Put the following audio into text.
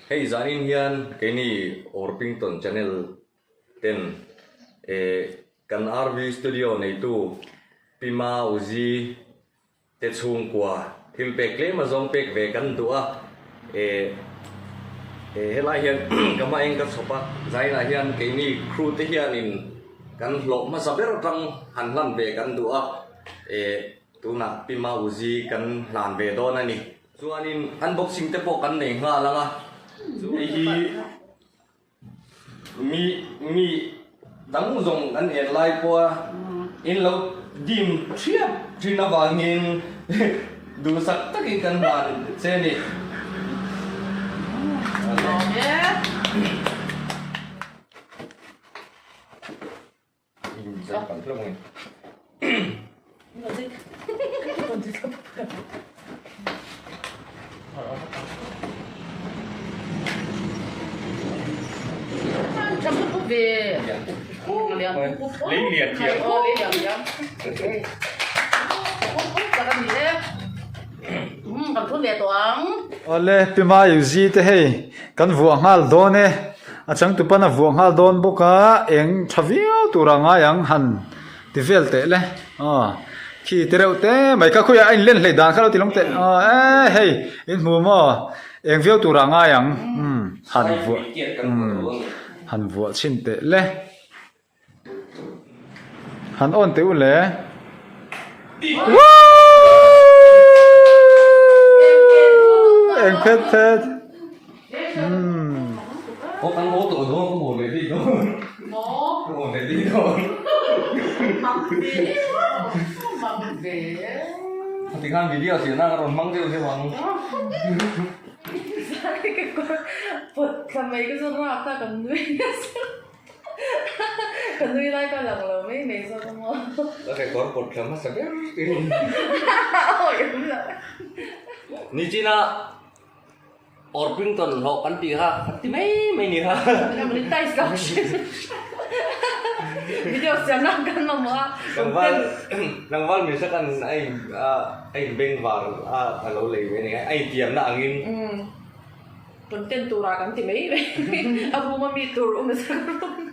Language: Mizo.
Hei zanin hian keini Orpington channel ten eh kan RV studio neitu Pi Mauzi te chhungkua thil pek tlem a zawng pek ve kan duh a, eh eh helai hian ka hma eng ka chhawp a, zainah hian keini crew te hianin kan hlawh hmasa ber atang han hlan ve kan duh a, eh tunah Pi Mauzi kan hlan ve dawn a ni. Chuanin unboxing te pawh kan nei nghal ang a, hei hi mi mi dang zawng an en lai pawha in lo dim thiap thin avangin duhsak takin kan hlan che a ni. Awle Pi Maiuzi te hei kan vuah nghal dawn e. A changtupan a vuah nghal dawn bawk a, eng tha viau tur a ngai ang han ti vel teh le. Aw khi ti reuh te mai kha khawiah a inlen hleih dan kha lo ti lawng teh. Aw e hei in hmu maw eng viau tur a ngai ang umm han vuah umm han vuah chhin teh le. Han awn teh u le. Eng phet phet. Ka nui lai ka lang lo mai mai zawk a maw. Ka kekawr pawt thla hmasa ber in. Awi awm lo. Nichina Orpington hlawh kan tih kha kan ti mai mai ni kha. Ka monetize lo hrim. Video siam nan kan mamawh a. Tlangval tlangval misa kan a in a in beng var a a lo lei ve a ni a intiamna angin. Content turah kan ti mai mai. A room a mi tur awm a sa ka room.